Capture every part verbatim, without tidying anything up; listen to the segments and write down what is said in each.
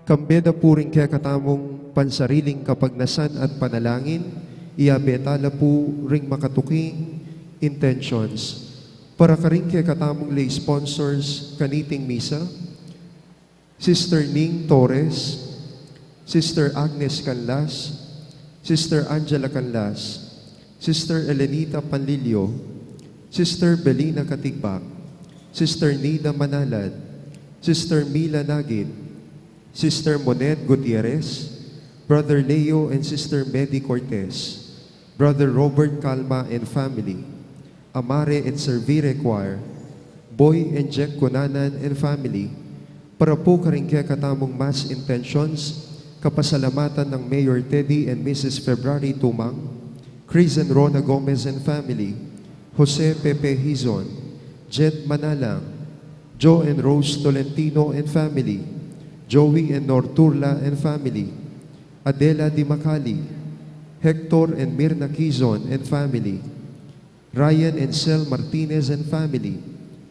Kambe da pu ring kekatamung pansariling kapagnasan at panalangin, iabe tala pu ring makatuking intentions. Para karing kekatamung lay sponsors kaniting misa, Sister Ning Torres, Sister Agnes Canlas, Sister Angela Canlas, Sister Elenita Panlilio, Sister Belina Katigbak, Sister Nida Manalad, Sister Mila Nagit, Sister Monet Gutierrez, Brother Leo and Sister Medi Cortez, Brother Robert Calma and family, Amare et Servire Choir, Boy and Jack Cunanan and family, para pu karing kekatamung mass intentions, kapasalamatan nang Mayor Teddy and Missus February Tumang, Chris and Rona Gomez and family, Jose Pepe Hizon, Jed Manalang, Joe and Rose Tolentino and family, Joey and Nor Turla and family, Adela Di Macali, Hector and Mirna Quizon and family, Ryan and Sel Martinez and family,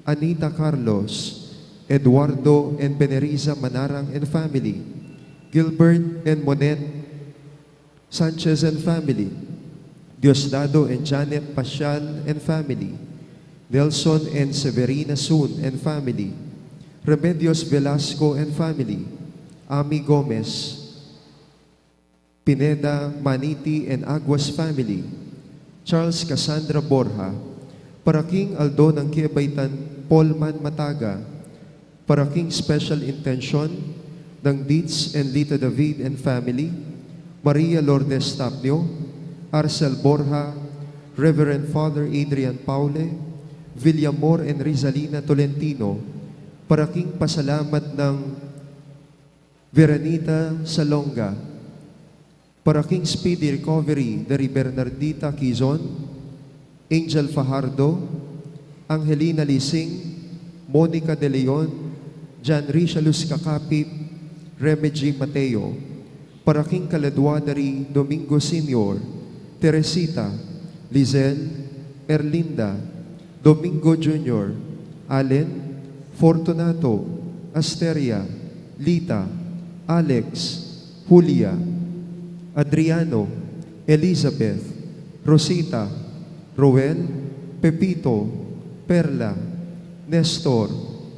Anita Carlos, Eduardo and Beneriza Manarang and family, Gilbert and Monet Sanchez and family, Diosdado and Janet Pasial and family, Nelson and Severina Sun and family, Remedios Velasco and family, Ami Gomez, Pineda Maniti and Aguas family, Charles Cassandra Borja, para king aldo nang kebaitan Paul Man Mataga, para king special intention nang Dietz and Lita David and family, Maria Lourdes Tapnio, Arcel Borja, Reverend Father Adrian Paule, Villamor and Rizalina Tolentino, para king pasalamat nang Veranita Salonga, para king speedy recovery dari Bernardita Quizon, Angel Fajardo, Angelina Lising, Monica De Leon, Jan Richalus Kakapit, Remedy Mateo, para king kaladua dari Domingo Senior, Teresita, Lizelle, Erlinda, Domingo Junior, Allen, Fortunato, Asteria, Lita, Alex, Julia, Adriano, Elizabeth, Rosita, Roel, Pepito, Perla, Nestor,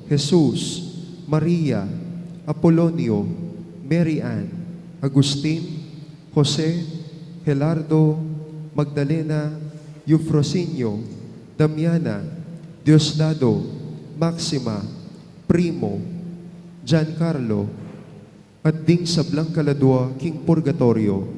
Jesus, Maria, Apolonio, Mary Ann, Agustin, Jose, Gelardo, Magdalena, Eufrosinio, Damiana, Diosdado, Maxima, Primo, Giancarlo, at ding sablang kaladua king purgatorio.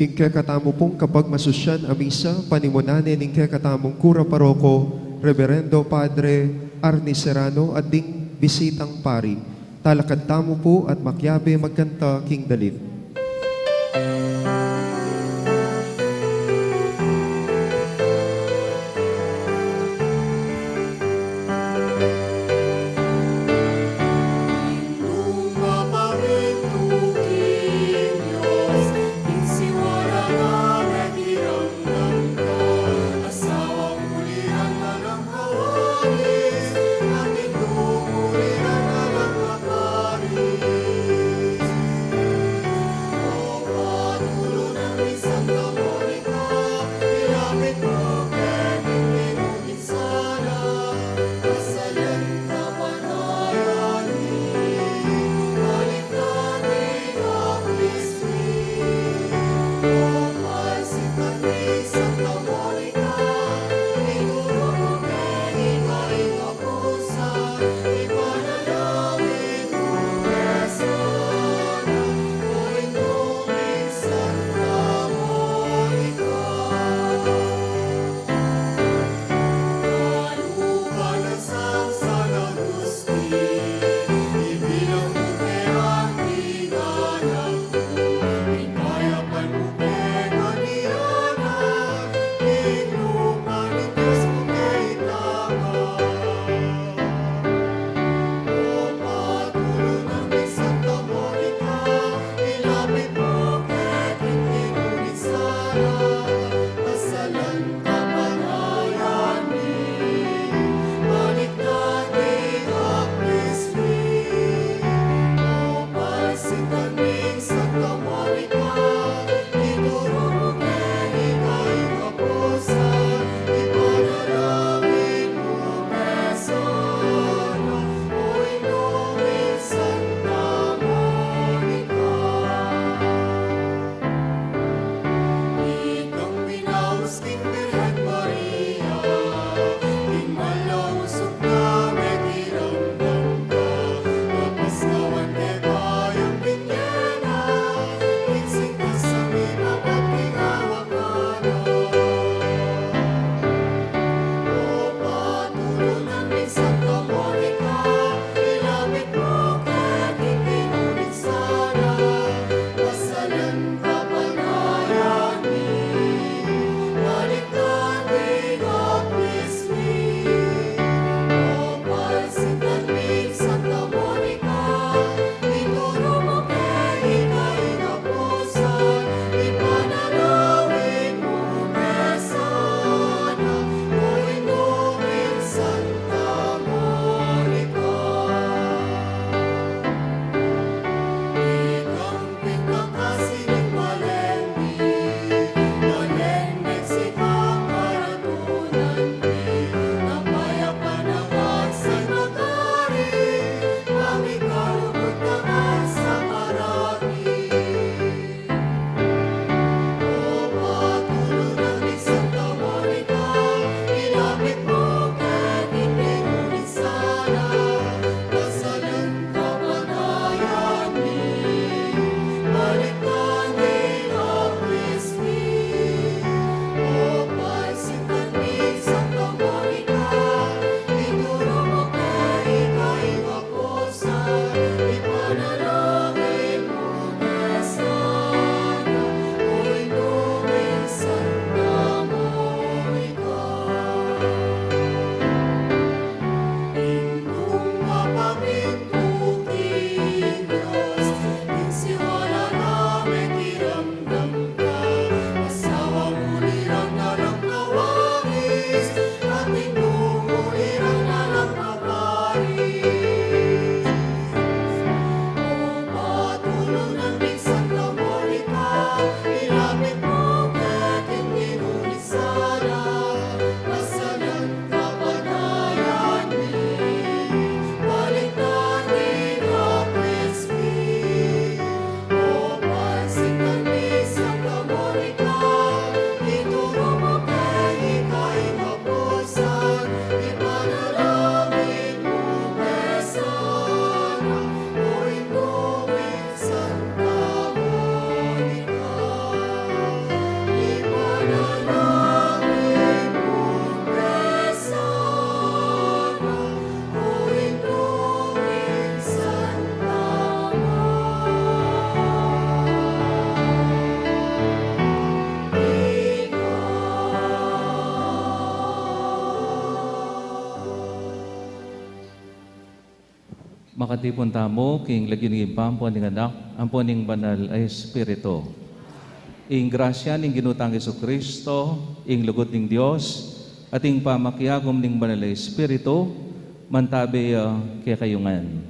Ing kekatamu pung kapagmasusyan a misa, panimunan ne ning kekatamung kura paroko, Reverendo Padre Arnie Serrano, at ding bisitang pari. Talakad tamu pu at makiabe magkanta king dalit. Matipun tamu king lagyu ning Ibpa, ampo ning Anak, ampo ning Banal a Espiritu. Ing grasya ning Ginu tang Jesucristo, ing lugud ning Dios, at ing pamakiagum ning Banal a Espiritu, mantabe ya kekayu ngan.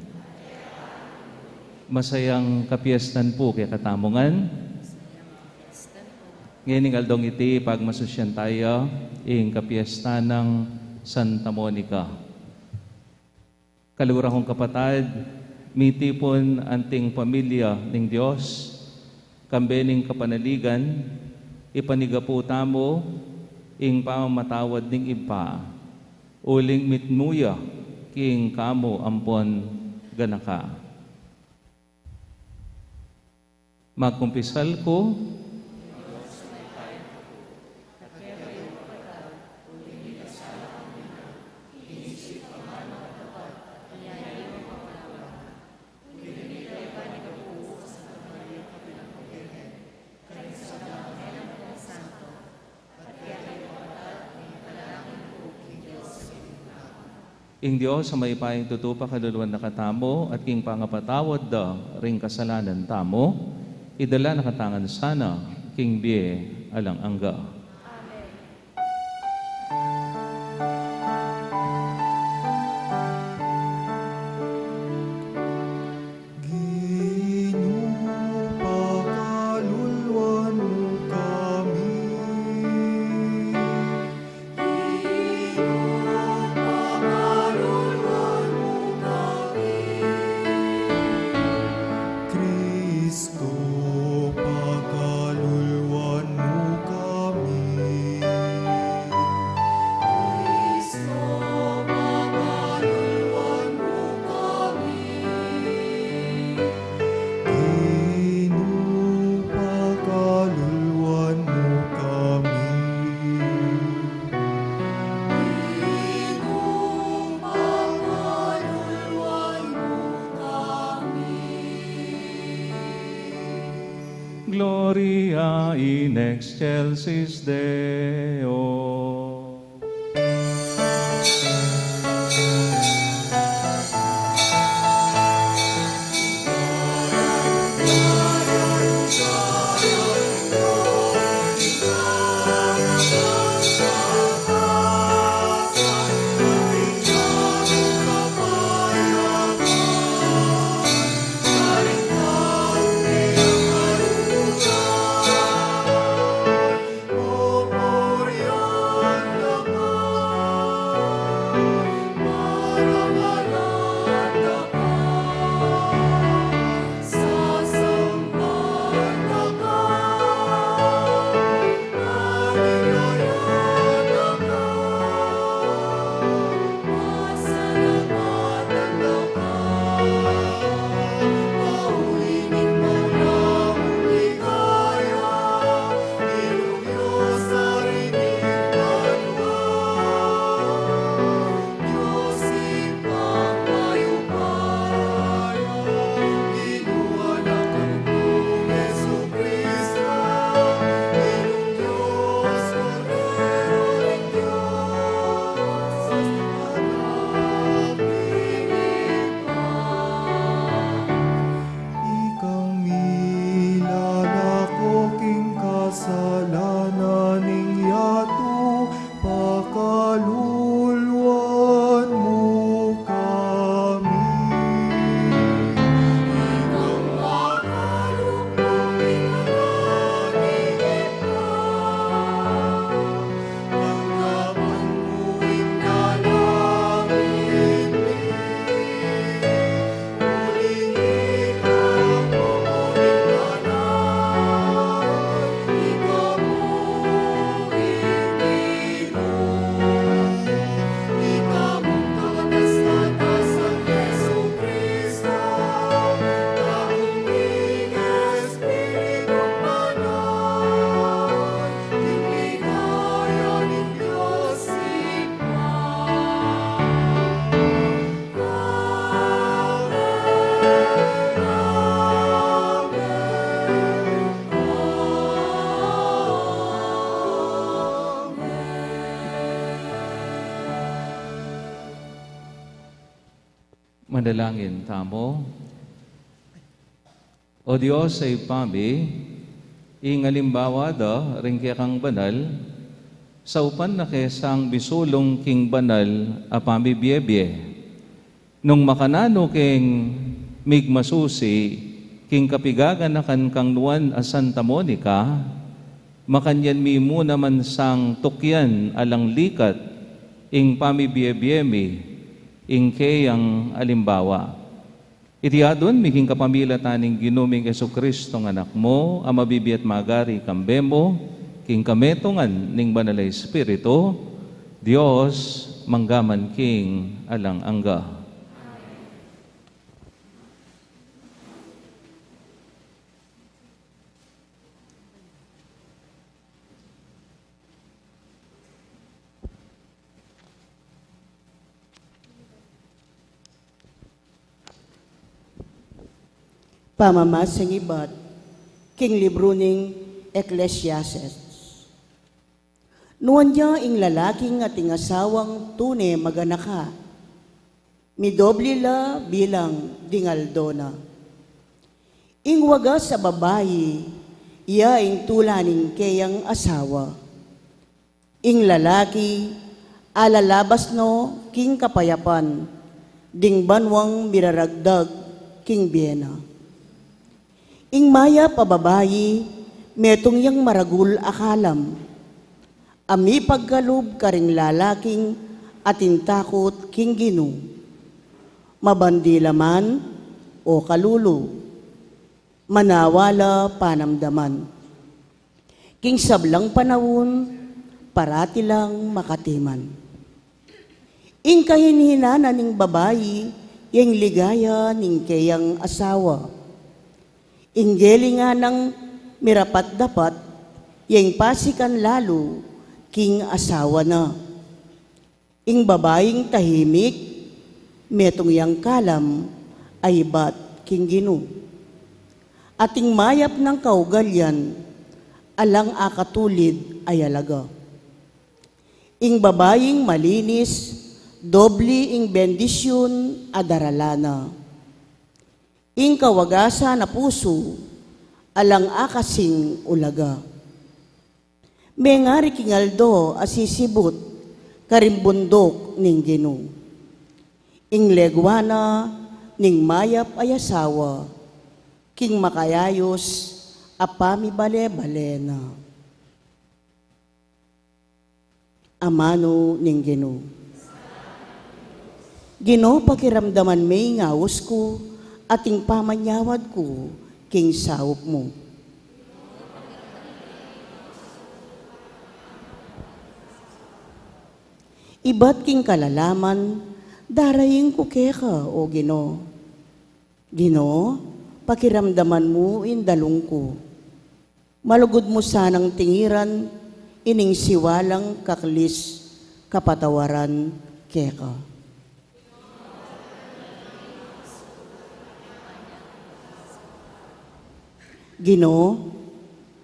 Masayang kapiestan pu kekatamu ngan. Ngening aldong iti, pagmasusyan taya ing kapiestan nang Santa Monica. Kaluguran kung kapatad, mitipun anting pamilya ning Dios, kambe ning kapanaligan, ipanigapu tamu ing pamamatawad ning Ibpa, uling mitmu ya king kamu ampon ganaka. Magkumpisal ku. Ing Dios a mayupayang tutu pakaluluan na katamu at king pangapatawad da ring kasalanan tamu, idala na katamu ngan sana king bie alang angga. Amen. Ginu, pakaluluan mu kami. Ginu, pakaluluan mu kami. Kristo, pakaluluan mu kami. Kristo, pakaluluan mu kami. Ginu, pakaluluan mu kami. Ginu, pakaluluan mu kami. Gloria in excelsis Deo. Dalangin tamu. O Dios a Ibpa mi, ing alimbawa da ring kekang banal, saupan na ke sang misulung king banal a pamibiebie. Nung makananu keng migmasusi king kapigaganakan kang Nuan a Santa Monica, makanyan mi mu naman sang tukyan alang likat ing pamibiebie mi ing keyang alimbawa. Iti adwan mi king kapamilatan ning Ginu ming Jesucristo nga Anak mu, a mabibie at magari kambe mu, king kametungan ning Banal a Espiritu, Dios, mangga man king alang angga. Pamamasang ibat king libru ning Ecclesiastes. Nuan ya ing lalaking ating asawang tune maganaka, midobli la bilang ding aldo na. Ing wagas a babai, iya ing tula ning keyang asawa. Ing lalaki, alalabas no king kapayapan, ding banuang miraragdag king bie na. Ing mayap a babai, metung yang maragul a kalam, a mipagkalub karing lalaking atin takut king Ginu. Mabandi la man o kalulu, manawala panamdaman. King sablang panaun, parati lang makatiman. Ing kahinhinanan ning babai, ya ing ligaya ning keyang asawa. Ing gelingan nang mirapat-dapat, ya ing pasikan lalu king asawa na. Ing babaing tahimik, metung yang kalam a ibat king Ginu. At ing mayap nang kaugalian, alang akatulid a yalaga. Ing babaing malinis, dobli ing bendisyun a darala na. Ing kawagasan a pusu, alang akasing ulaga. Mengari king aldo a sisibut, karing bunduk ning Ginu. Ing legua na ning mayap a asawa, king makayayus a pamibale-bale na. Amanu ning Ginu. Ginu, pakiramdaman me ing aus ku, at ing pamanyawad ku, king saup mu. Ibat king kalalaman, daraing ku keka, o Ginu. Ginu, pakiramdaman mu ing dalung ku. Malugud mu sanang tingiran ining siwalang kaklis kapatawaran keka. Ginu,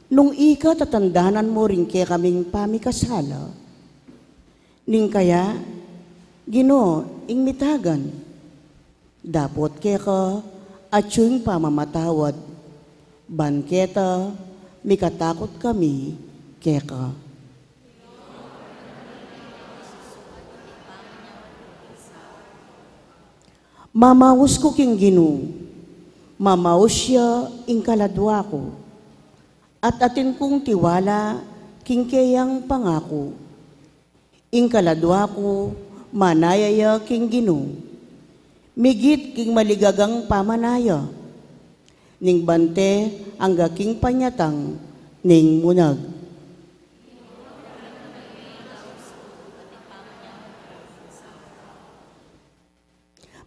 nung ika tatandanan mu ring kekaming pamikasala, ning kaya, Ginu, ing mitagan, dapot keka, atyu ing pamamatawad, ban keta, mikatakut kami keka. Mamaus ku king Ginu, mamaus ya ing kaladua ku, at atin kung tiwala king keyang pangaku. Ing kaladua ku, manaya ya king Ginu, migit king maligagang pamanaya, ning bante angga king panyatang ning munag.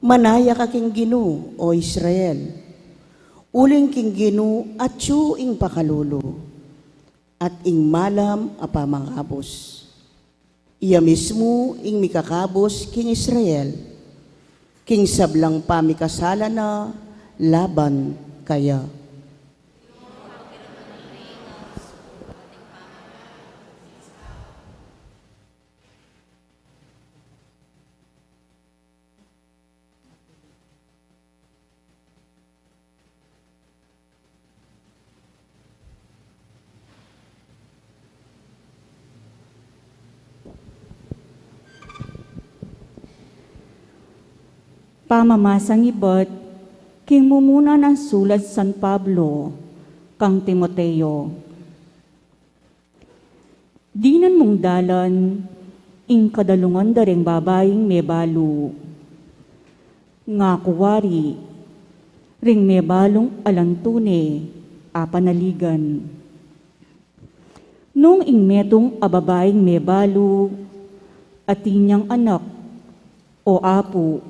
Manaya ka king Ginu, o Israel, uling king Ginu atyu ing pakalulu, at ing malam a pamangabus. Iya mismu ing mikakabus king Israel, king sablang pamikasala na laban kaya. Pamamasang ibat king mumuna nang sulat San Pablo kang Timoteo. Dinan mung dalan ing kadalungan da ring babaing mebalu. Ngaku wari, ring mebalung alang tune a panaligan. Nung ing metung a babaing mebalu, atin yang anak o apu,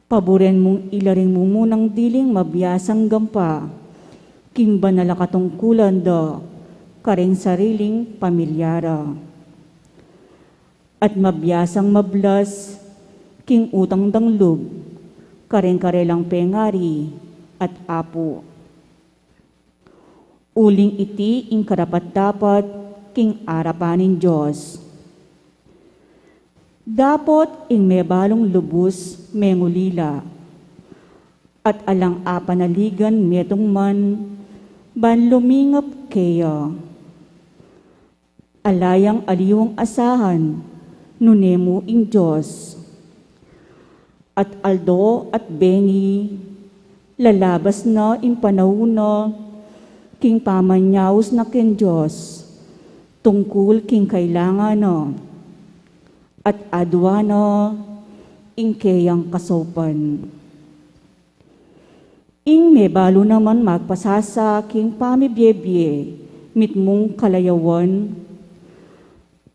paburen mung ila ring mumunang diling mabiasang gampa king banal a katungkulan da karing sariling pamilya ra. At mabiasang mablas king utang dang lub karing karelang pengari at apu. Uling iti ing karapat-dapat king arapan ning Dios. Dapot ing mebalung lubus mengulila, at alang apanaligan metung man ban lumingap keya. Ala yang aliwang asahan, nune mu ing Dios. At aldo at bengi, lalabas na ing panaun na, king pamanyaus na king Dios, tungkul king kailangan na, at adwan na ing keyang kasaupan. Ing mebalu naman magpasasa king pamibiebie mitmung kalayawan,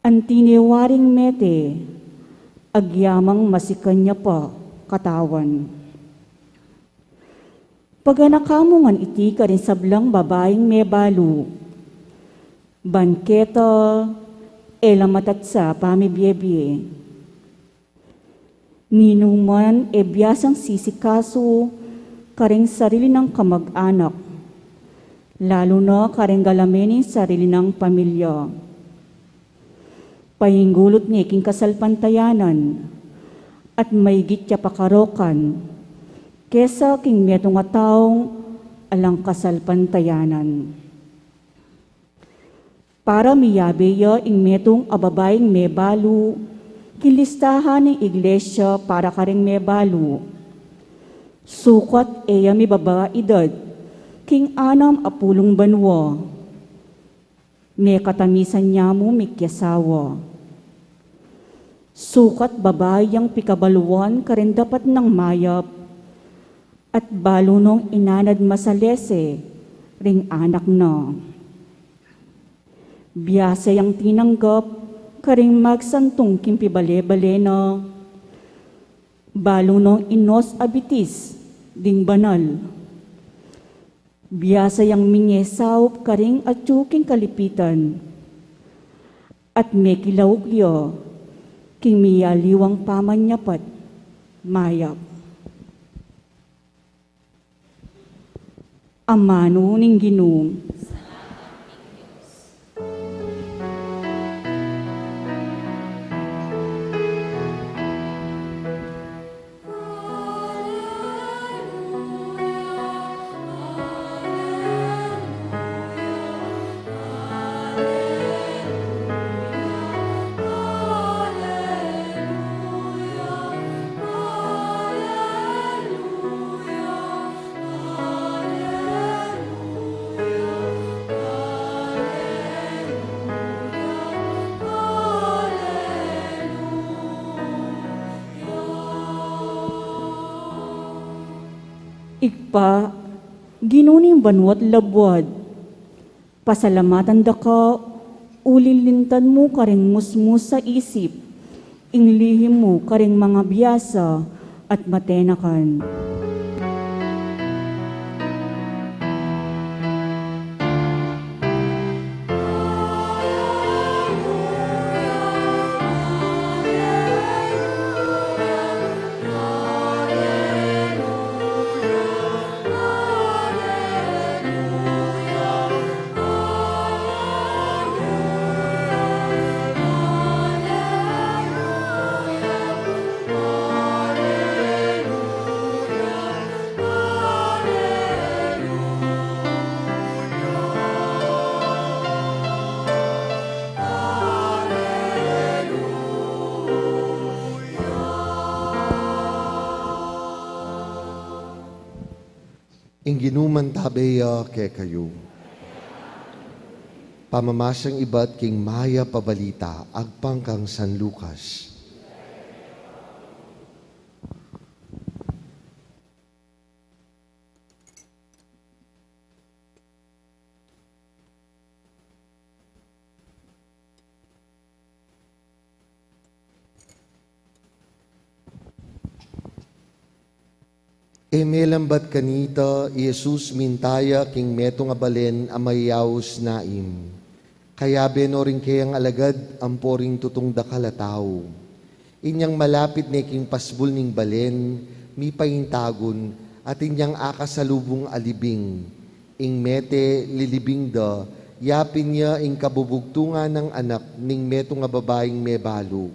anti ne waring mete, agyamang masikan ya pa katawan. Paganaka mu ngan iti karing sablang babaing mebalu, ban keta e la matatsa pamibiebie. Ninuman e biasang sisikasu karing sarili nang kamag-anak, lalu na karing galamen ning sarili nang pamilya. Paingulut ne king kasalpantayanan, at maigit ya pakarokan kesa king metung a taung alang kasalpantayanan. Para miyabe ya ing metung a babaing mebalu king listahan ning iglesia para karing mebalu. Sukat e ya mibaba edad king anam a pulung banua. Mekatamisan ya mu mikiasawa. Sukat babai yang pikabaluan karing dapat nang mayap, at balu nong inanad masalese ring anak na. Biasa yang tinanggap karing magsantung king pibale-bale na, balu nong inos a bitis ding banal. Biasa yang mingesaup karing atyu king kalipitan, at mekilauk ya king miyaliwang pamanyapat mayap. Amanu ning Ginu. Ibpa, Ginu ning banua't labuad, pasalamatan da ka, uli lintad mu karing musmus a isip ing lihim mu karing mangabiasa at matenakan. Ginu mantabe ya kekayu. Pamamasyang ibat king Mayap a Balita agpang kang San Lucas. E melambat kanita i Jesus, minta ya king metung a balen a mayayaus Nain. Kayabe no ring keyang alagad ampo ring tutung dakal a tau. Inyang malapit ne king pasbul ning balen, mipaintagun, at inyang akasalubung a libing. Ing mete lilibing da, yapin ya ing kabubugtungan nang anak ning metung a babaing mebalu.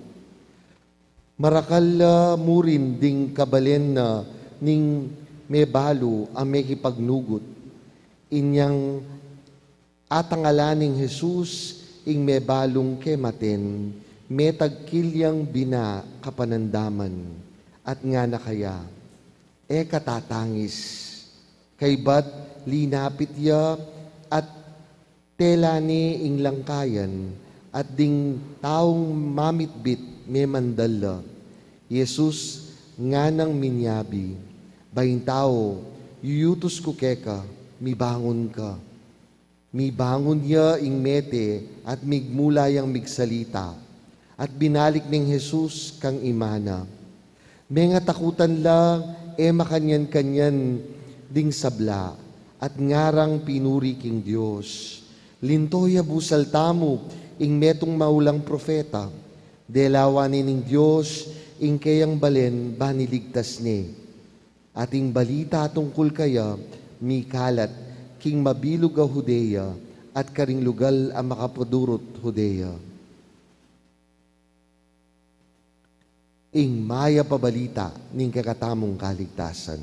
Marakal la murin ding kabalen na ning mebalu a mekipagnugut. Inyang atangalan ning Jesus ing mebalung kematen, metagkil yang bina kapanandaman, at ngana kaya, "E ka tatangis." Kaybat linapit ya at tela ne ing langkayan, at ding taung mamitbit memandal la. Jesus nganang minyabi, "Baing tau, yuyutus ku keka, mibangun ka." Mibangun ya ing mete at migmula yang migsalita. At binalik ning Jesus kang ima na. Mengatakutan la, e makanyan-kanyan ding sabla, at ngarang pinuri king Dios. "Linto ya busal tamu ing metung maulang propeta. Delawan ne ning Dios ing keyang balen ban iligtas ne." At ing balita tungkul kaya mikalat king mabilug a Judea at karing lugal a makapadurut Judea. Ing Mayap a Balita ning kekatamung kaligtasan.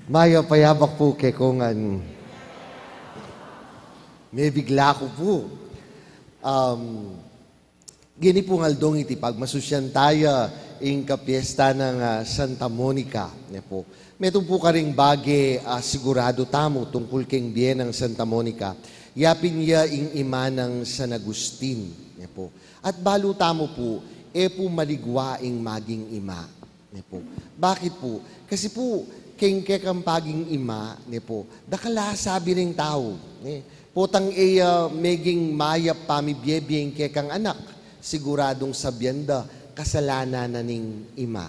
Mayap a yabak pu kekongan. Mebigla ku pu. Um, gini pung aldong iti pagmasusyan taya ing kapiesta nang, ah, Santa Monica, ne pu. Metung pu karing bage, ah, siguradu tamu tungkul keng bie nang Santa Monica. Yapin ya ing ima nang San Agustin, ne pu. At balu tamu pu, e pu maligwa ing maging ima, ne pu. Bakit pu? Kasi pu, keng kekang paging ima, ne pu, dakal a sabi ring tau, ne? Potang e ya meging mayap pamibiebie ing kekang anak, siguradung sabian da kasalanan na ning ima,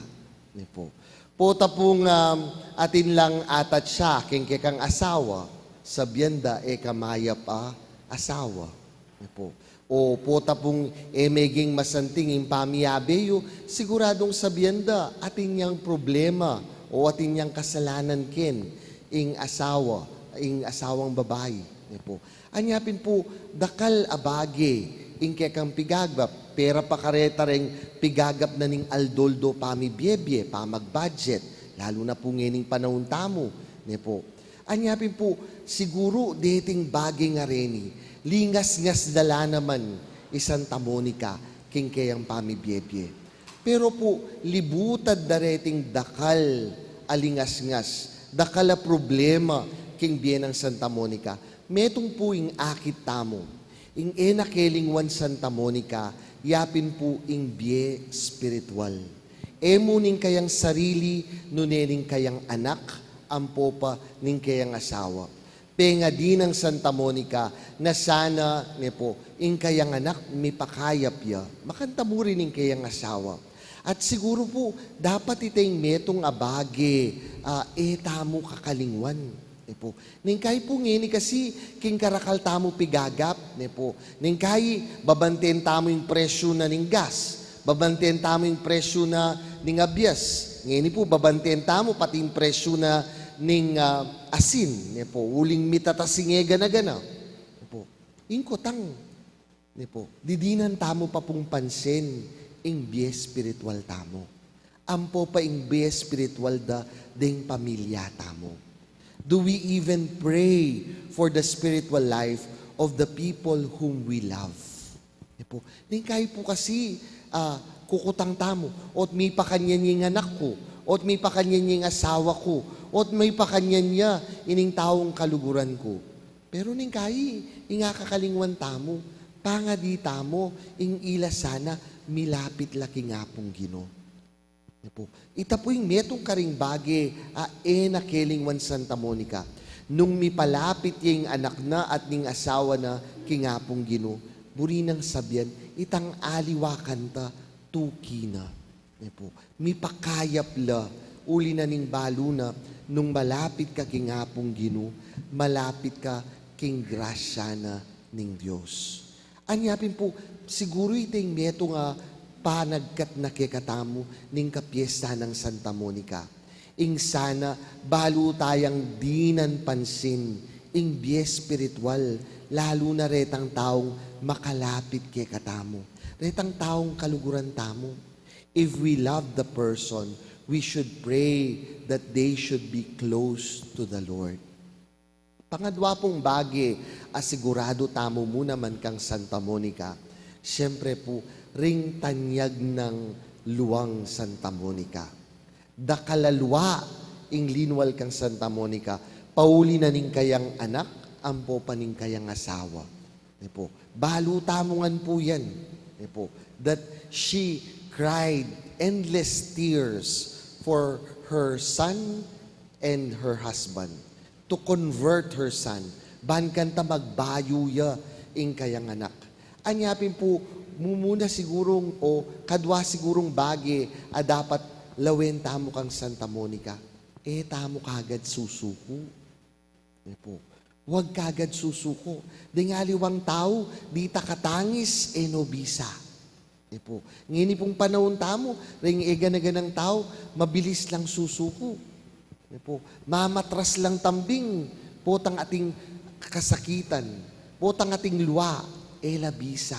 ne pu. Pota pung, um, atin lang atat ya keng kekang asawa, sabian da e ka mayap a asawa, ne pu. O pota pung e meging masanting ing pamiyabe yu, siguradung sabian da atin yang problema o atin yang kasalanan ken ing asawa, ing asawang babai, ne pu. Anya pin pu, dakal a bage ing kekang pigagap, pera pa kareta reng pigagap na ning aldo-aldo pamibiebie, pamag-budget, lalu na pu ngening panaun tamu, ne pu. Anya pin pu, siguru deting bage ngareni, lingasngas da la naman i Santa Monica king keyang pamibiebie. Pero pu, libutad da reting dakal a lingasngas, dakal a problema king bie nang Santa Monica. Metung pu ing akit tamu, ing e na kelingwan Santa Monica, yapin pu ing bie espiritual. E mu ning kayang sarili, nune ning kayang anak, ampo pa ning kayang asawa. Pengadi nang Santa Monica na sana, ne pu, ing kayang anak mipakayap ya, makanta mu rin ing kayang asawa. At siguru pu, dapat ita ing metung a bage, ah, e tamu kakalingwan, ne pu. Neng kayi pu ngeni kasi, king karakal tamu pigagap, ne pu. Neng kayi, babanten tamu ing presyu na ning gas, babanten tamu ing presyu na ning abias. Ngeni pu, babanten tamu pati ing presyu na ning, ah, asin, ne pu. Uling mitatas ing e gana-gana, ne pu. Ing kutang, ne pu, didinan tamu pa pung pansin ing bie espiritual tamu. Ampo pa ing bie espiritual da deng pamilya tamu. Do we even pray for the spiritual life of the people whom we love. E pu, neng kayi pu kasi, ah, kukutang tamu, o't mipakanyan ya ing anak ku, o't mipakanyan ya ing asawa ku, o't mipakanyan ya ining taung kaluguran ku. Pero neng kayi, ing akakalingwan tamu, pangadi tamu, ing ila sana milapit la king Apung Ginu. E pu, ita pu ing metung karing bage a e na kelingwan Santa Monica. Nung mipalapit ya ing anak na at ning asawa na king Apung Ginu, buri nang sabian, itang aliwa kanta, tuki na. E pu, mipakayap la, uli na ning balu na, nung malapit ka king Apung Ginu, malapit ka king grasya na ning Dios. Anya pin pu, siguru ita ing metung a panagkat na kekatamu ning kapiesta nang Santa Monica. Ing sana balu tayang dinan pansin ing bie espiritual, lalu na retang taung makalapit kekatamu, retang taung kaluguran tamu. If we love the person, we should pray that they should be close to the Lord. Pangadwa pung bage a siguradu tamu mu naman kang Santa Monica, siyempre pu, ring tanyag nang luang Santa Monica. Dakal a lua ing linwal kang Santa Monica, pauli na ning kayang anak, ampo pa ning kayang asawa. E pu, balu tamu ngan pu yan. E pu, that she cried endless tears for her son and her husband to convert her son. Ban kanta magbayu ya ing kayang anak. Anya pin pu, mumuna sigurung, o kadwa sigurung bage a dapat lawen tamu kang Santa Monica. E tamu kagad susuku. E pu, wag kagad susuku. Deng aliwang tau, dita katangis, e no bisa. E pu, ngeni pung panaun tamu, ring e gana-ganang tau, mabilis lang susuku. E pu, mamatras lang tambing, potang ating kasakitan, potang ating lua, e la bisa.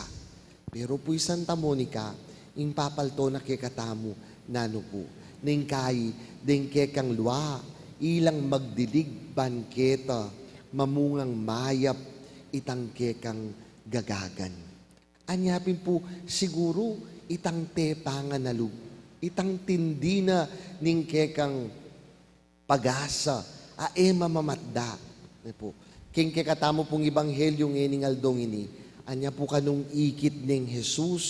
Pero pu i Santa Monica, ing papalto na kekatamu, nanu pu, neng kayi, deng kekang lua, ilang magdilig ban keta, mamungang mayap, itang kekang gagagan. Anya pin pu, siguru, itang tepangan na lub, itang tindi na ning kekang pag-asa a e mamamatda. E pu, king kekatamu pung ebanghelyu ngening aldo ngeni, anya pu kanung ikit neng Jesus,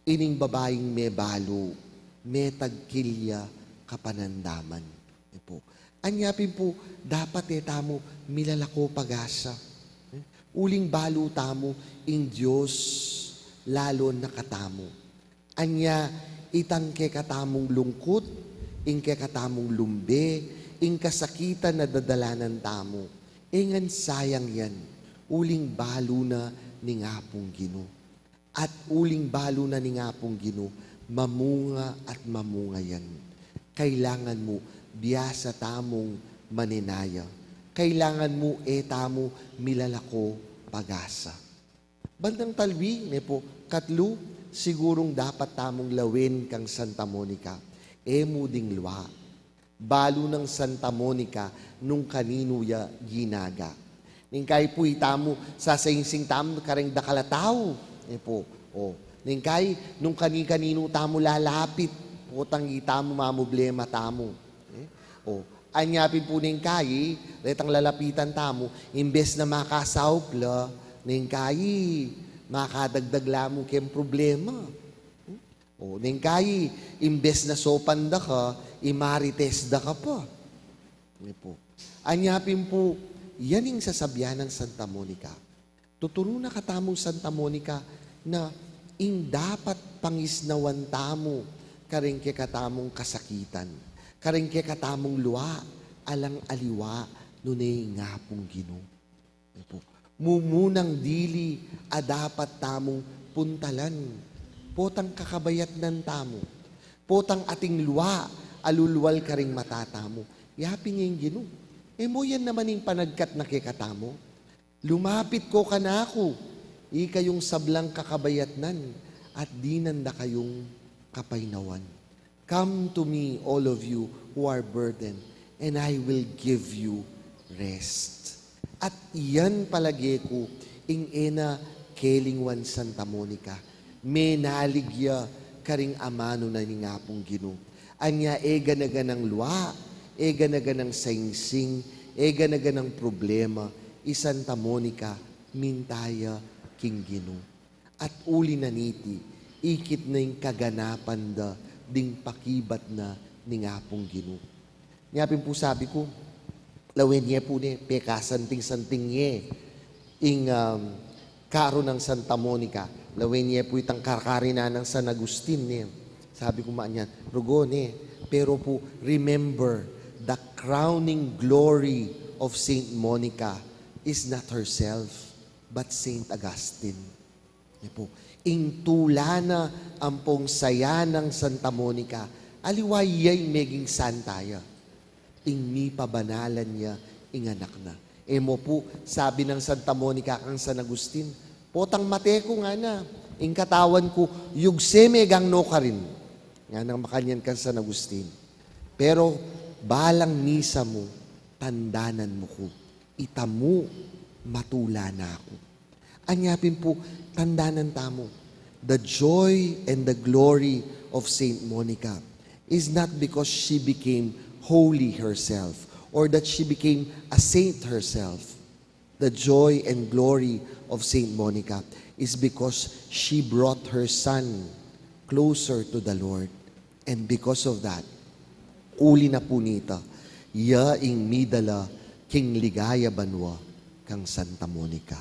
ining babaing mebalu, metagkil ya kapanandaman. E pu, anya pin pu, dapat e tamu milalako pag-asa. E, uling balu tamu ing Dios, lalu na katamu. Anya, itang kekatamung lungkut, ing kekatamung lumbe, ing kasakitan a dadalanan tamu, e ngan sayang yan, uling balu na ning Apung Ginu. At uling balu na ning Apung Ginu, mamunga at mamunga yan. Kailangan mu, biasa tamung manenaya. Kailangan mu, e tamu milalako pag-asa. Bandang talwi, ne pu, katlu, sigurung dapat tamung lawen kang Santa Monica, e mu ding lua. Balu nang Santa Monica nung kaninu ya ginaga. Neng kayi pu itamu, sasaingsing tamu kareng dakal a tau, ne pu. O, neng kayi, nung kani-kaninu tamu lalapit, potang itamu mamublema tamu. E? O, anya pin pu neng kayi, retang lalapitan tamu, imbes na makasaup la, neng kayi, makadagdag la mu keng problema. O, neng kayi, imbes na sopan da ka, i-marites da ka pa. Ne pu. Anya pin pu, yan ing sasabian nang Santa Monica. Tuturu na katamung Santa Monica na ing dapat pangisnawan tamu kareng kekatamung kasakitan, kareng kekatamung lua, alang aliwa nune ing Apung Ginu. Ne pu. Mumunang dili a dapat tamung puntalan, potang kakabayatnan tamu, potang ating lua a lulual kareng mata tamu, yapin ya ing Ginu. E mu yan naman ing panagkat na kekatamu? Lumapit ko kanaku, ikayung sablang kakabayatnan at dinan da kayung kapaynawan. Come to me, all of you who are burdened, and I will give you rest. At iyan palage ku, Ing e na kelingwan Santa Monica, menalig ya karing amanu na ning Apung Ginu. Anya e gana-ganang lua, e gana-ganang saingsing, e gana-ganang problema, i Santa Monica, minta ya king Ginu. At uli na niti, ikit na ing kaganapan da ding pakibat na ning Apung Ginu. Nya pin pu sabi ku, lawen ye pu ne, pekasanting-santing ye ing, um, karu nang Santa Monica, lawen ye pu itang karkari na nang San Agustin ne. Sabi ku makanyan, rugo ne, pero pu, remember, the crowning glory of Saint Monica is not herself, but Saint Augustine. Yan pu. Ing tula na ampong saya nang Santa Monica, aliwa ya ing meging santa ya. Ing mipabanalan ya ing anak na. E mo pu, sabi nang Santa Monica kang San Agustin, "Potang mate ku," ngana, "ing katawan ku, yugse me gang nukarin." Ngana makanyan kang San Agustin. Pero balang misa mu, tandanan mu ku. Ita mu, matula na ku. Anya pin pu, tandanan tamu, the joy and the glory of Saint Monica is not because she became holy herself or that she became a saint herself. The joy and glory of Saint Monica is because she brought her son closer to the Lord. And because of that, uli na pu nita, ya ing midala king ligaya banua kang Santa Monica.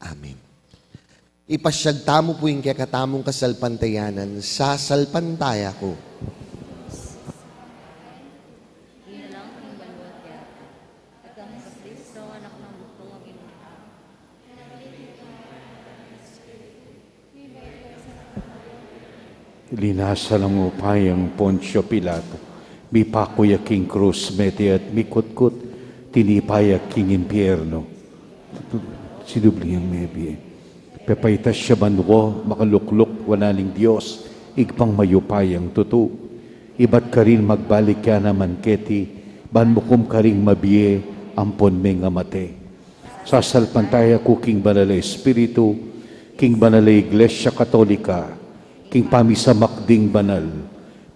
Amen. Ipasyag tamu pu ing kekatamung kasalpantayanan, sasalpantaya ku. Linasa lang upayang Poncio Pilato, mipaku ya king krus, mete at mikutkut, tinipa ya king impyerno. Sinubli yang mebie. Pepaitas ya banua, makalukluk wanan ning Dios, Ibpang mayupayang tutu. Ibat karin magbalik ya naman keti, ban mukum karing mabie ampon mengamate. Sasalpantaya ku king Banal a Espiritu, king Banal a Iglesia Katolika, king pamisamak ding banal,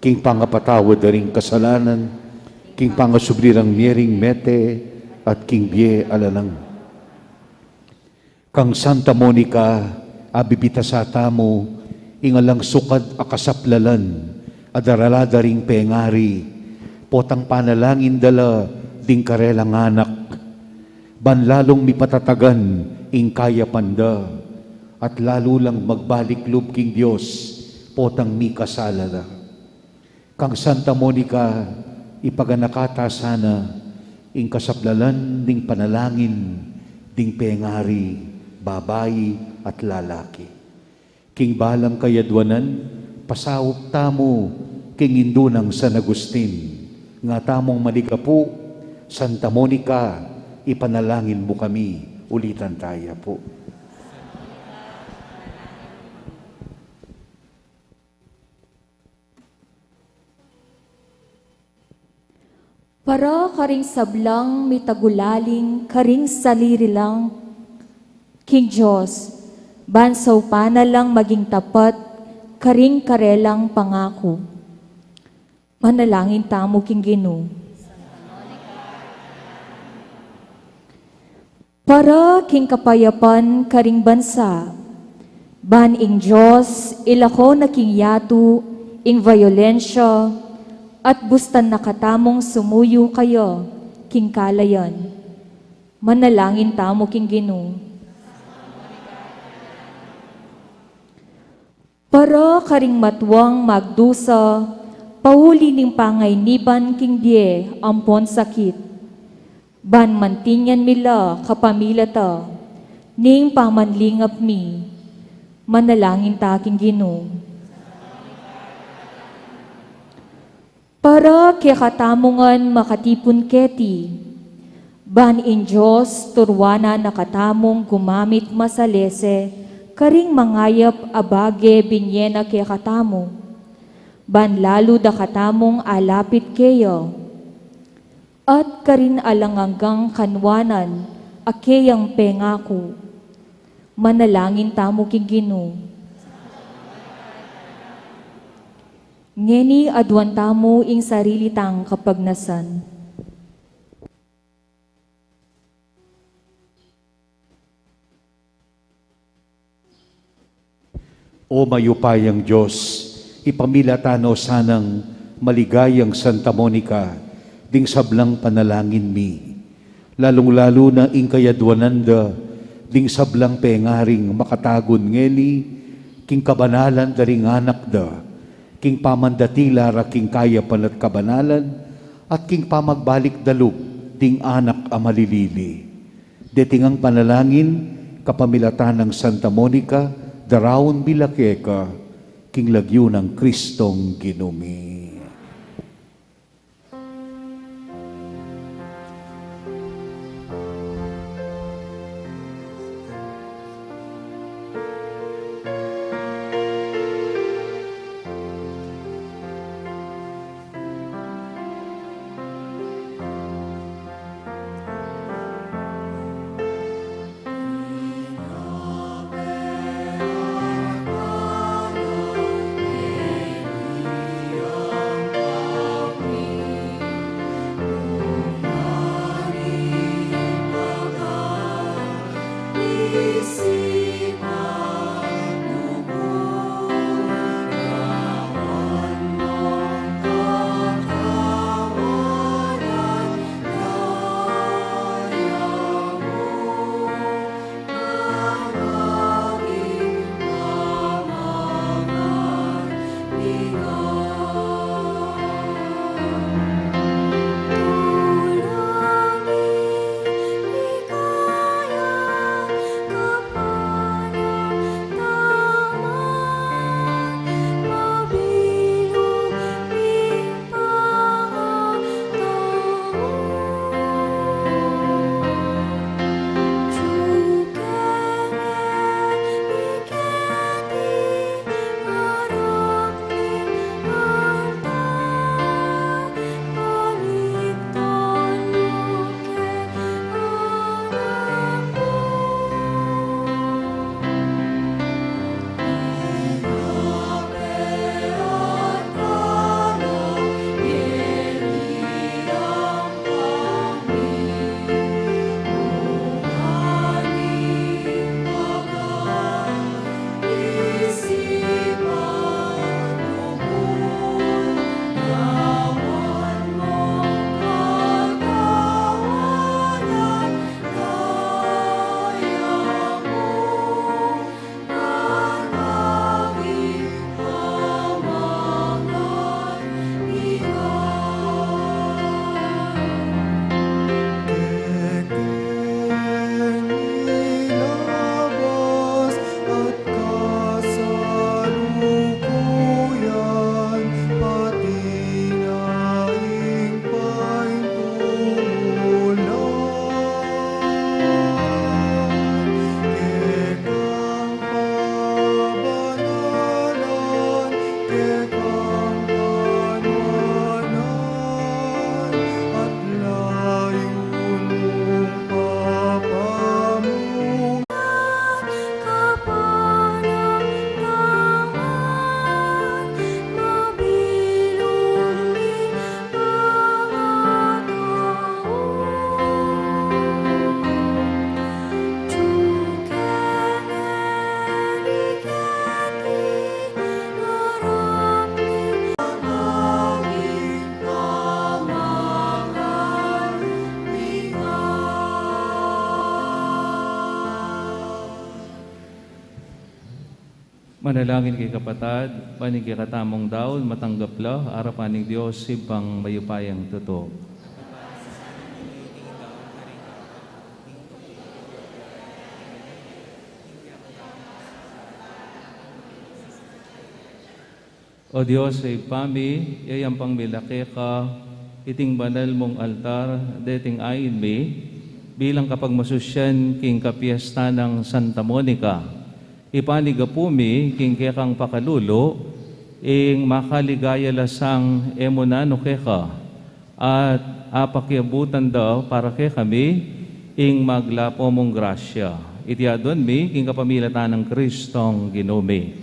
king pangapatawad da ring kasalanan, king pangasubli rang mie ring mete, at king bie alang angga. Kang Santa Monica, abibitasa tamu ing alang sukad a kasaplalan a darala da ring pengari, potang panalangin da la ding karelang anak, ban lalung mipatatagan ing kayapan da, at lalu lang magbalik lub king Dios, potang mikasala la. Kang Santa Monica, ipaganaka ta sana ing kasaplalan ding panalangin ding pengari, babai at lalaki. King balang kayadwanan, pasaup tamu king indu nang San Agustin, nga tamung maligapu, Santa Monica, ipanalangin mu kami. Ulitan taya pu. Para karing sablang mitagulaling karing sarili lang king Dios, ban saupan na lang maging tapat karing karelang pangaku. Manalangin tamu king Ginu. Para king kapayapan karing bansa, ban ing Dios ilako na king yatu ing bayolensya, at bustan na katamung sumuyu kaya king kalayan. Manalangin tamu king Ginu. Para karing matuang magdusa, pauli ning pangainiban king bie ampon sakit, ban mantinyan mi la kapamilatan ning pamanlingap mi. Manalangin ta king Ginu. Para kekatamu ngan makatipun keti, ban ing Dios turuanan na katamung gumamit masalese karing mangayap a bage binye na kekatamu, ban lalu da katamung alapit keya, at karin alang anggang kanuanan a keyang pengaku. Manalangin tamu king Ginu. Ngeni aduan tamu ing sarili tang kapagnasan. O mayupayang Dios, ipamilatan no sanang maligayang Santa Monica ding sablang panalangin mi, lalung-lalu na ing kayaduanan da ding sablang pengaring makatagun ngeni king kabanalan da ring anak da, king pamandatila ra king kayapan at kabanalan, at king pamagbalik da lub ding anak a malilili. Deti ngang panalangin, kapamilatan nang Santa Monica, daraun mi la keka, king lagyu nang Kristong Ginu mi. Manalangin kayu kapatad, ban ing kekatamung daun matanggap la arapan ning Dios Ibpang mayupayang tutu. O Dios, Ibpa mi, yayampang mi la keka iting banal mung altar deting ain mi, bilang kapagmasusyan king kapiestan nang Santa Monica. Ipanigapu mi king kekang pakalulu ing makaligaya la sang e mu nanu keka, at apakiabutan da para kekami ing maglapu mung grasya. Iti aduan mi king kapamilatan nang Kristong Ginu mi.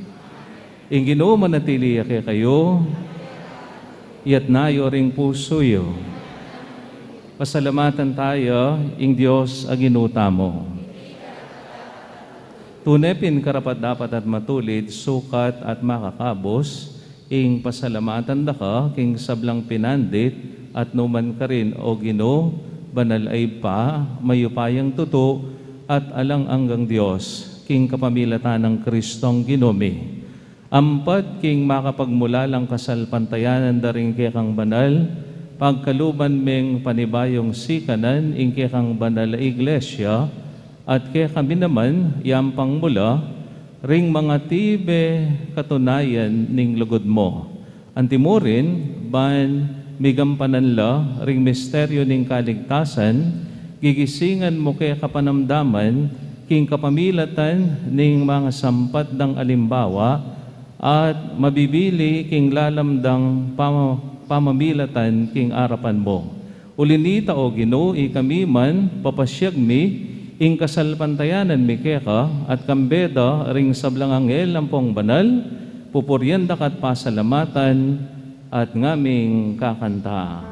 Ing Ginu manatili ya kekayu. Iyatas yu ring pusu yu. Pasalamatan taya ing Dios a Ginu tamu. Tune pin karapat-dapat at matulid, sukat at makakabus, ing pasalamatan da ka king sablang pinandit at numan karin, O Ginu, banal a Ibpa, mayupayang tutu, at alang anggang Dios, king kapamilatan nang Kristong Ginu mi. Ampat king makapagmulalang kasalpantayanan da ring kekang banal, pagkaluban meng panibayung sikanan ing kekang banal a Iglesia, at kekami naman, yampang mula, ring mangatibe katunayan ning lugud mu. Antimurin, ban migampanan la ring misteryu ning kaligtasan, gigisingan mu keka panamdaman, king kapamilatan ning mangasampat dang alimbawa, at mabibili king lalam dang pama-, pamamilatan king arapan mu. Uli nita, O Ginu, ikami man, papasyag mi ing kasalpantayanan mi keka, at kambe da ring sablang anghel ampong banal, pupurian da ka at pasalamatan, at ngaming kakanta.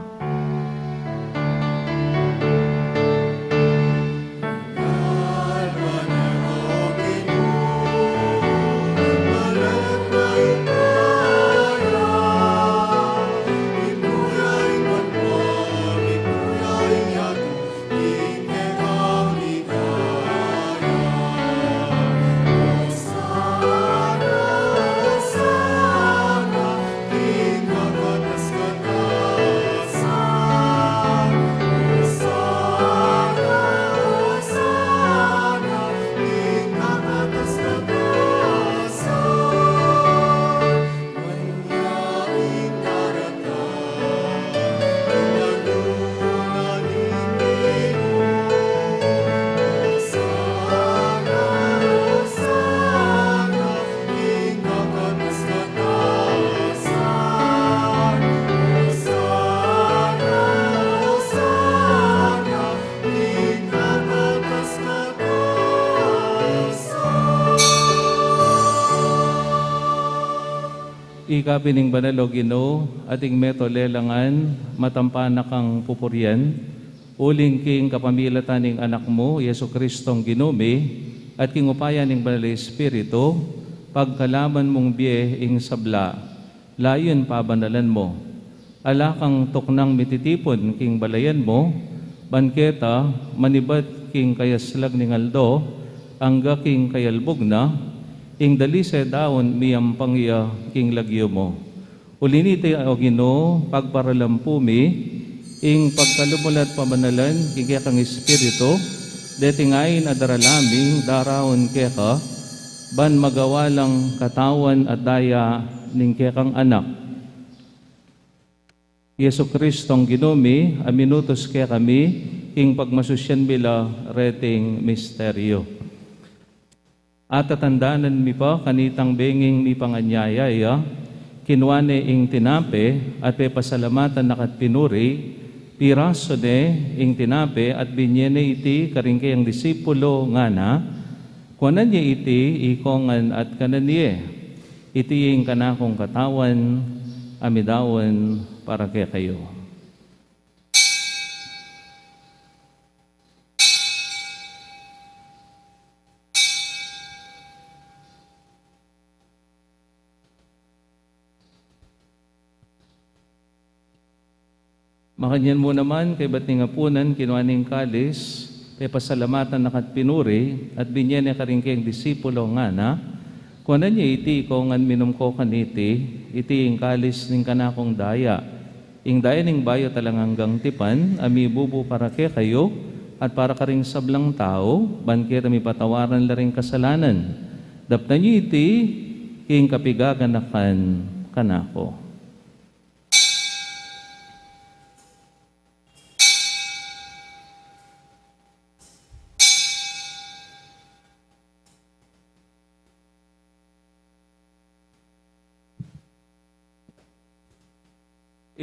Ika pin ing banal, O Ginu, at ing meto lelangan, matampa na kang pupurian, uling king kapamilatan ning Anak mu, Jesu-Cristong Ginu mi, at king upaya ning Banal a Espiritu, pagkalaman mung bie ing sabla, layun pabanalan mu. Ala kang tuknang mititipun king balayan mu, ban keta manibat king kayaslag ning aldo, angga king kayalbug na, ing dalise daun miyampang ya king lagyu mu. Uli niti, O Ginu, pagparalampu mi ing pagkalub mu la at pabanalan king kekang Espiritu, deti ngeni a darala mi daraun keka, ban magawa lang katawan at daya ning kekang Anak, Jesu-Cristong Ginu mi, a minutus kekami king pagmasusyan mi la reting misteryu. Atatandanan mi pa kanitang benging mipanganyaya ya, kinua ne ing tinape at pepasalamatan na ka at pinuri, pirasu ne ing tinape at binye ne iti karing kayang disipulo, ngana, Kuanan ye iti ikongan at kanan ye. Iti ing kanakung katawan, a midaun para kekayu. Makanyan mu naman, kaybat ning apunan, kinua ne ing kalis, pepasalamatan na ka at pinuri, at binye ne karing kayang disipulo, ngana, Kuanan ye iti ikongan, minum ko kaniti, iti ing kalis ning kanakung daya, ing daya ning bayu at alang anggang tipan, a mibubu para kekayu at para karing sablang tau, ban keta mipatawaran la ring kasalanan. Daptan yu iti king kapigaganakan kanaku.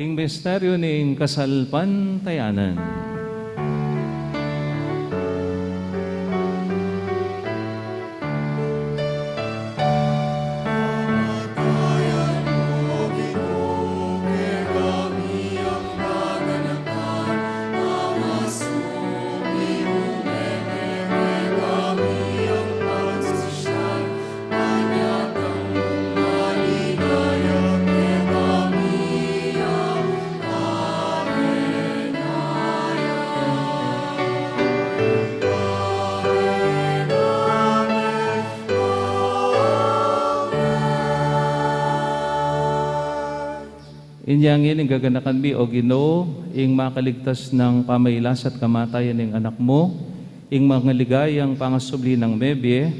Ing misteryu ning kasalpantayanan. Inya ngeni gaganakan mi, O Ginu, ing makaligtas nang pamailas at kamatayan ning Anak mu, ing mangaligayang pangasubli nang mebie,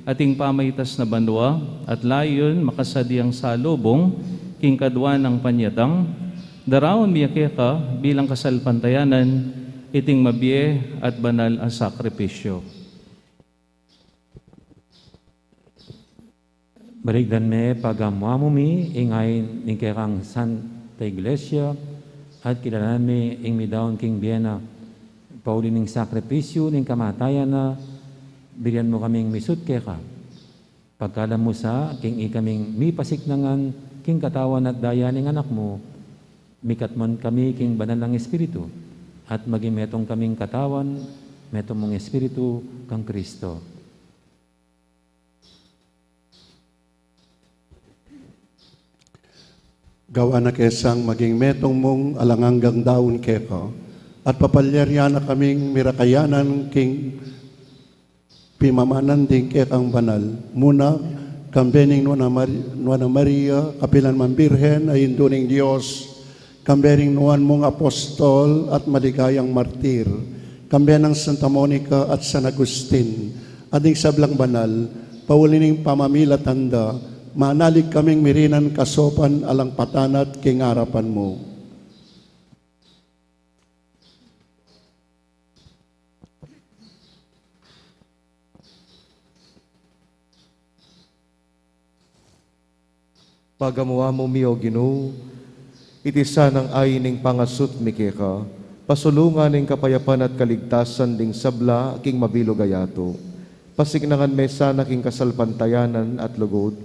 at ing pamaitas na banua, at layun makasadiang salubung king kadua nang panyatang, daraun mi ya keka bilang kasalpantayanan iting mabie at banal a sakripisyu. Balikdan me pagamu-amu mi ing ain ning kekang Santa Iglesia, at kilalanan mi ing midaun king bie na. Pauli ning sakripisyu ning kamatayan na, birian mu kaming misut keka. Pagkalam mu sa king ikaming mipasiknangan king katawan at daya ning Anak mu, mikatmon kami king Banal nang Espiritu, at maging metung kaming katawan, metung mung Espiritu kang Kristo. Gawan na ke sang maging metung mung alang anggang daun keka, at papalyarian na kaming mirakayanan king pimamanan ding kekang banal, muna, kambe ning Nuan a Mar-, Nuan a Maria, kapilan man Birhen, a Indu ning Dios, kambe ning nuan mung apostol at maligayang martir, kambe nang Santa Monica at San Agustin, at ding sablang banal, pauli ning pamamilatan da, manalig kaming mirinan kasopan alang patanat king arapan mu. Pagamu-amu mi, O Ginu, iti sanang ain ning pangasut mi keka, pasulungan ning kapayapan at kaligtasan ding sabla king mabilug a yatu. Pasiknangan me sana king kasalpantayanan at lugud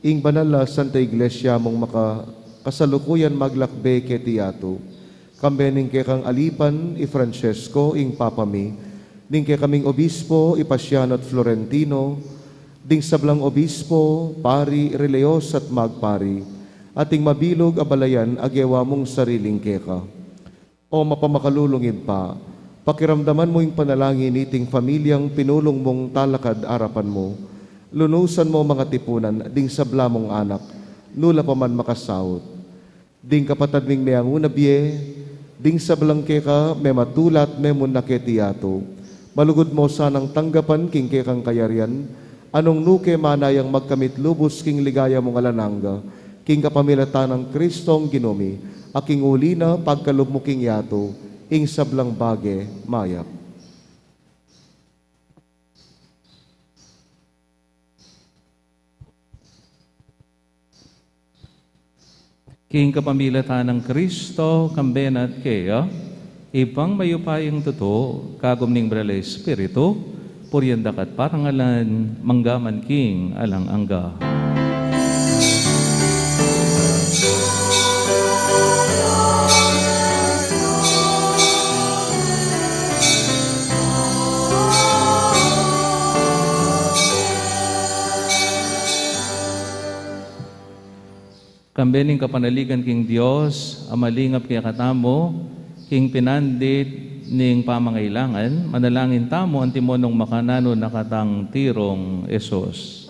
ing banal a Santa Iglesia mung maka-, kasalukuyan maglakbe keti yatu. Kambe ning kekang alipan i Francesco, ing Papa mi, ding kekaming obispo i Paciano at Florentino, ding sablang obispo, pari, relihiyosa at magpari, at ing mabilug a balayan a gewa mung sariling keka. O mapamakalulung Ibpa, pakiramdaman mu ing panalangin niting pamilyang pinulung mung talakad arapan mu. Lunusan mu mang katipunan ding sabla mung anak, nu la pa man makasaut. Ding kapatad ming meangu na bie, ding sablang keka mematulat memunna keti yatu, malugud mu sanang tanggapan king kekang kayarian, a nung nu ke manayang magkamit lubus king ligaya mung alang angga, king kapamilatan nang Kristong Ginu mi, a king uli na pagkalub mu king yatu ing sablang bage mayap. King kapamilatan nang Kristo, kambe na at keya, Ibpang mayupayang tutu, kagum ning Banal a Espiritu, purian da ka at parangalan, mangga man king alang angga. Kambe ning kapanaligan king Dios a malingap kekatamu, king pinandit ning pamangailangan, manalangin tamu antimo nung makananu na katang tirung Jesus.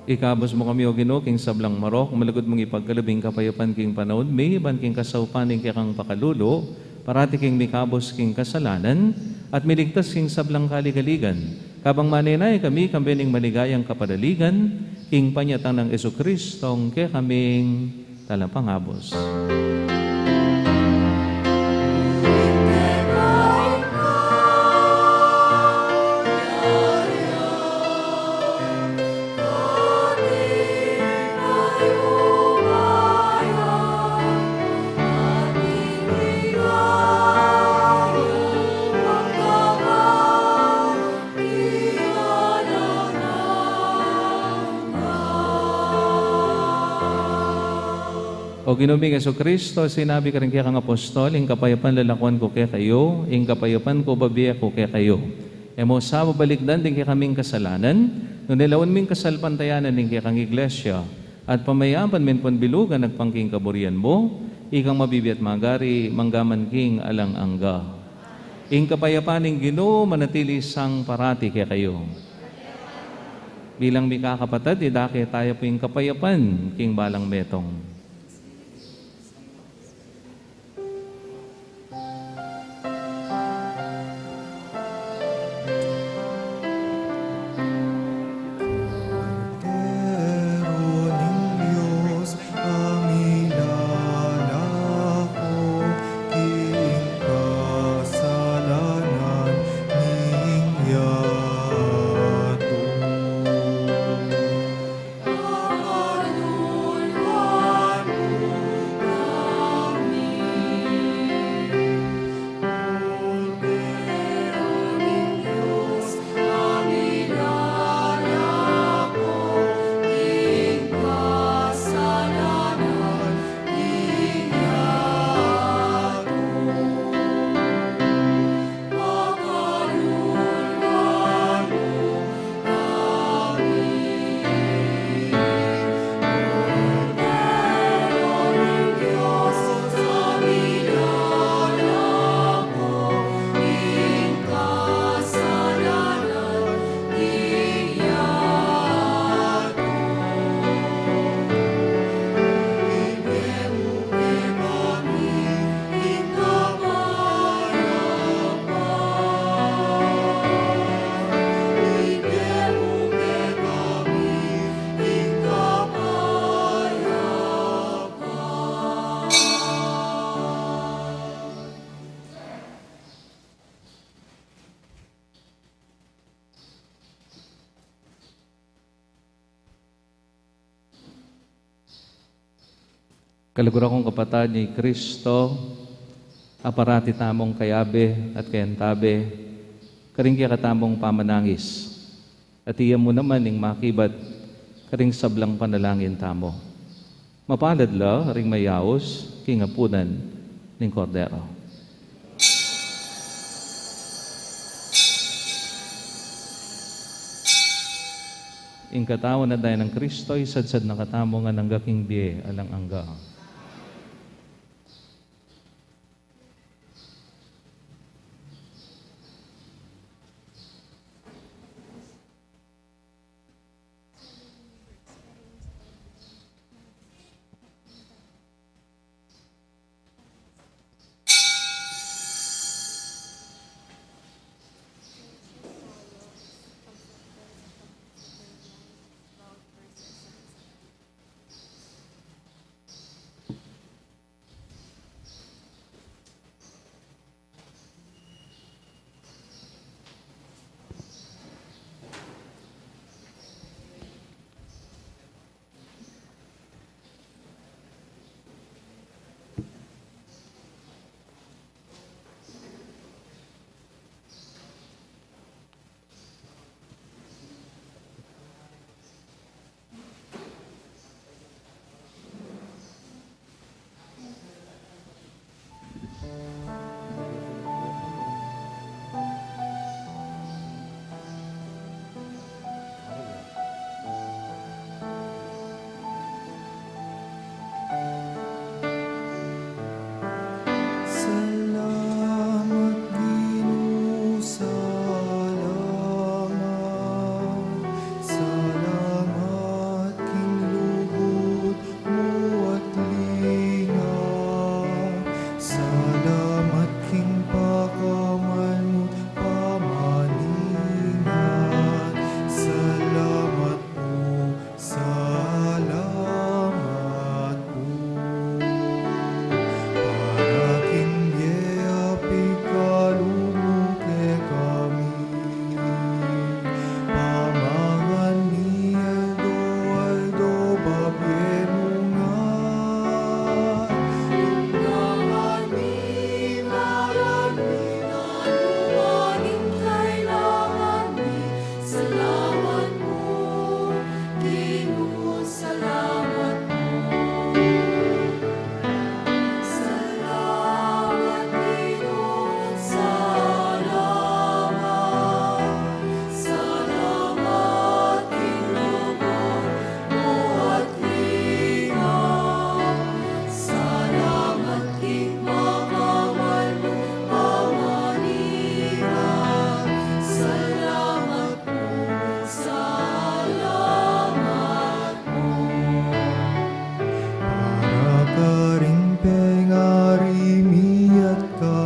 Ikabus mu kami, O Ginu, king sablang marok, malugud mung ipagkalub ing kapayapan king panaun mi, ban king kasaupan ning kekang pakalulu, parati kaming mikabus king kasalanan, at miligtas king sablang kaligaligan. Kabang manenaya kami, kambe ning maligayang kapadaligan, king panyatang nang Jesucristong kekaming Talapangabus. O Ginu ming Jesucristo, sinabi karing kekang apostol, ing kapayapan lalakuan ku kekayu, ing kapayapan ku bibie ku kekayu. E mu sa babalikdan ding kekaming kasalanan, nune lawen mu ing kasalpantayanan ning kekang Iglesia, at pamayapan mu ing panbilugan agpang king kaburian mu, ikang mabibie at magari, mangga man king alang angga. Ing kapayapan ning Ginu manatili sa parati kekayu. Bilang mikakapatad, idake taya pu ing kapayapan king balang metung. Kordero ning Dios, a milalako king kasalanan ning yatu. Kaluguran kung kapatad king Kristo, a parati tamung kayabe at kayantabe karing kekatamung pamanangis, at iya mu naman ing makibat karing sablang panalangin tamu. Mapalad la ring mayaus king apunan ning Kordero. Ing katawan at daya nang Kristo, isadsad na katamu ngan angga king bie alang angga.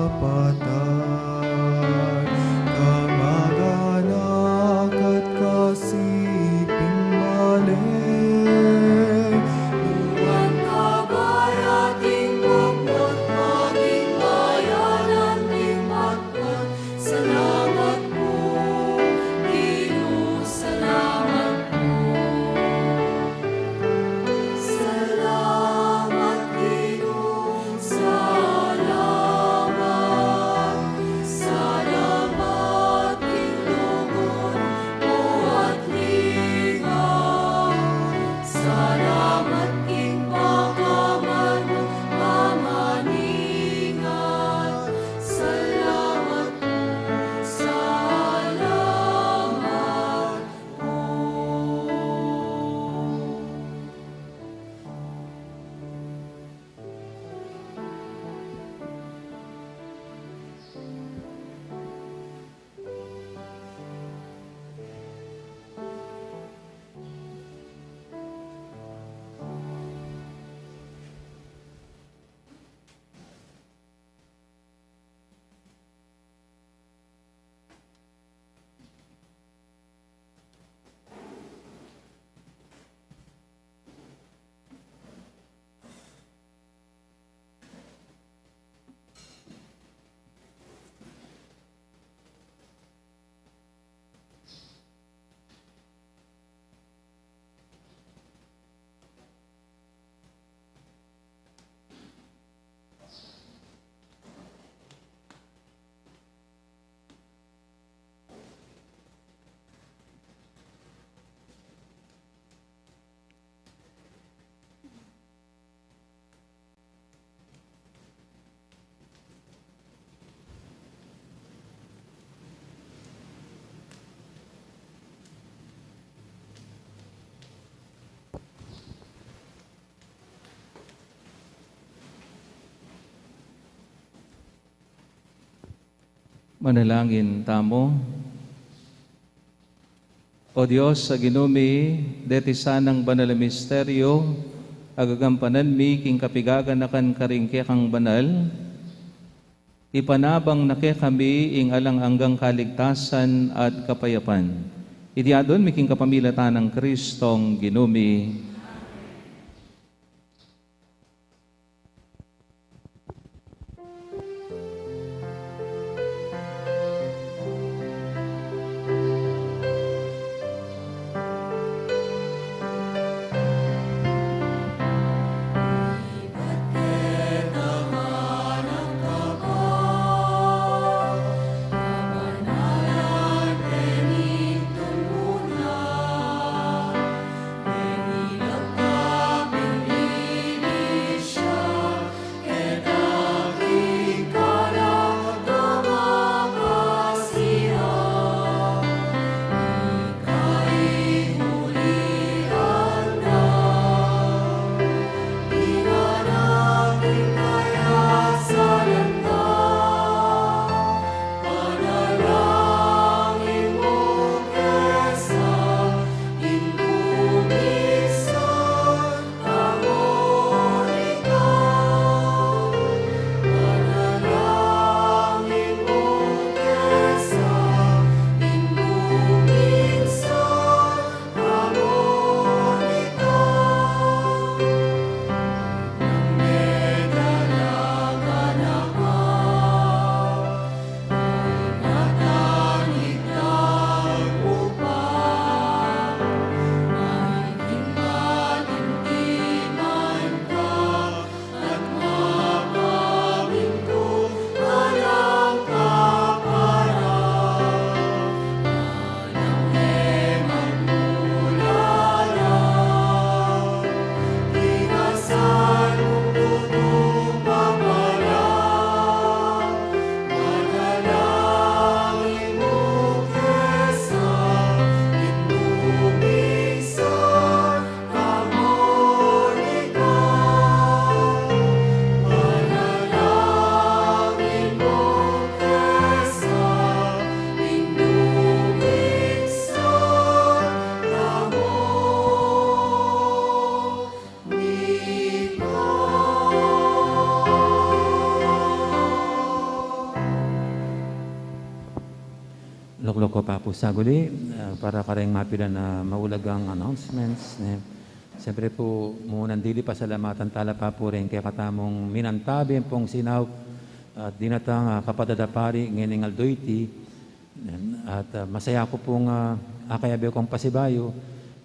Patay, kamag-anak at kasiping male. Nuan ka ba ating pagput, maging bayanan ding patput. Salamat pu, Ginu, salamat pu. Salamat, Ginu, salamat. Salamat king lugud mu at linga. Salamat king pakamal mu, Mama ning ingat. Salamat pu, salamat pu. Manalangin tamu. O Dios a Ginu mi, deti sanang banal a misteryo a gagampanan mi king kapigaganakan karing kekang banal, ipanabang na kekami ing alang anggang kaligtasan at kapayapan. Iti adwan mi king kapamilatan nang Kristong Ginu mi. Lukluk ku pa pu saguli, ah, para kareng mapilan a maulagang announcements, ne. Siyempre pu, munang dili, pasalamatan tala pa pu reng kekatamung minantabe pung sinaup at dinatang, ah, kapatad a pari ngening aldo iti. At, ah, masaya ku pung, ah, akayabe kung pasibayu,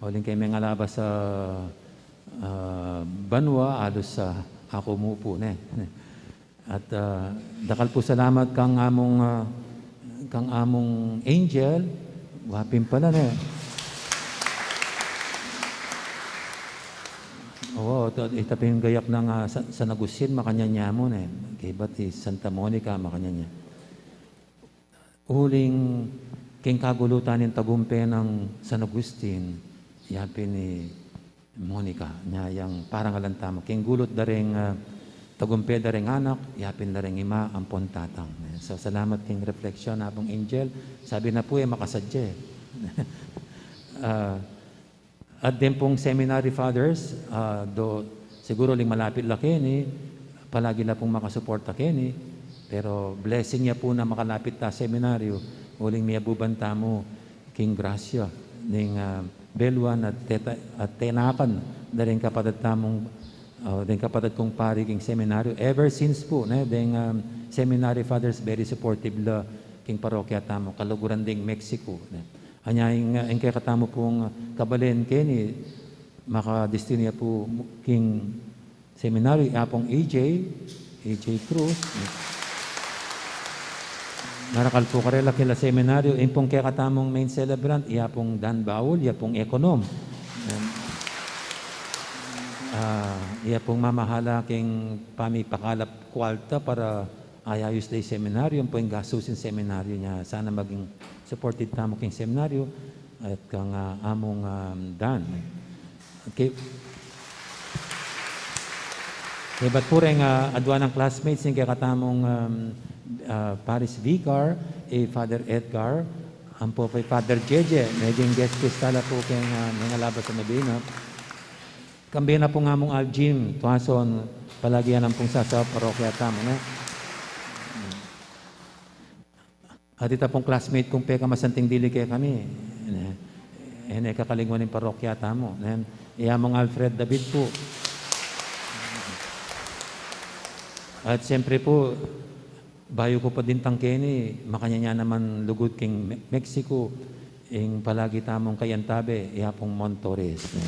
uling keng mengalaba sa, ah, banua, alus, ah, aku mu pu, ne. At, ah, dakal pu salamat kang amung, ah, kang amung Angel, wapin pala, ne. Oo, to, ita pin gayak nang, ah, sa, San Agustin, makanyan ya mu, ne. Kaybat i Santa Monica, makanyan ya. Uling keng kagulutan ning tagumpe nang San Agustin, ya pin i Monica, nya yang parangalan tamu. Keng gulut da reng, ah, tagumpe da reng anak, ya pin da reng ima ampon tatang. So, salamat keng refleksyon, Apung Angel. Sabi na pu, e makasadya, e. Ah, at deng pung seminary fathers, ah, do, siguru uling malapit la keni, palagi la pung makasuporta keni, pero blessing ya pu na makalapit ta seminaryu, uling miyabuban tamu king grasya ning, ah, beluan at teta-, at tenakan da ring kapatad tamung, ah, deng kapatad kung pari king seminaryu. Ever since pu, ne, deng, ah, seminary fathers very supportive la king parokya tamu, kaluguran deng Mexico, ne. Anya ing, ing kekatamu pung kabalen keni, makadestinu ya pu king seminaryu, i Apung A J, A J Cruz. Marakal pu karela kila seminaryu. Ing pung kekatamung main celebrant, i Apung Dan Baul, ya pung ekonom. Em, ah, ya pung mamahala keng pamipakalap kualta para ayayus da ing seminaryu, ampo ing gastus ning seminaryu, nya sana maging supportive tamu king seminaryu at kang, ah, Amung, um, Dan. Okay. Kaybat pu reng, ah, adua nang classmates ning kekatamung, um, ah, parish vicar, i Father Edgar, ampo pa i Father Jeje, maging guest priest tala pu keng, ah, mengalaba sa nobena. Kambe na pung Amung Aljim Tuason, palagi ya nang pung sasa parokya tamu, ne. At ita pung classmate kung pekamasanting dili kekami, ne. E ne kakalingwan ning parokya tamu, ne. I Amung Alfred David pu. At siyempre pu, bayu ku pa dintang keni, makanyan ya naman lugud king Me-, Mexico, ing palagi tamung kayantabe, i Apung Mon Torres, ne.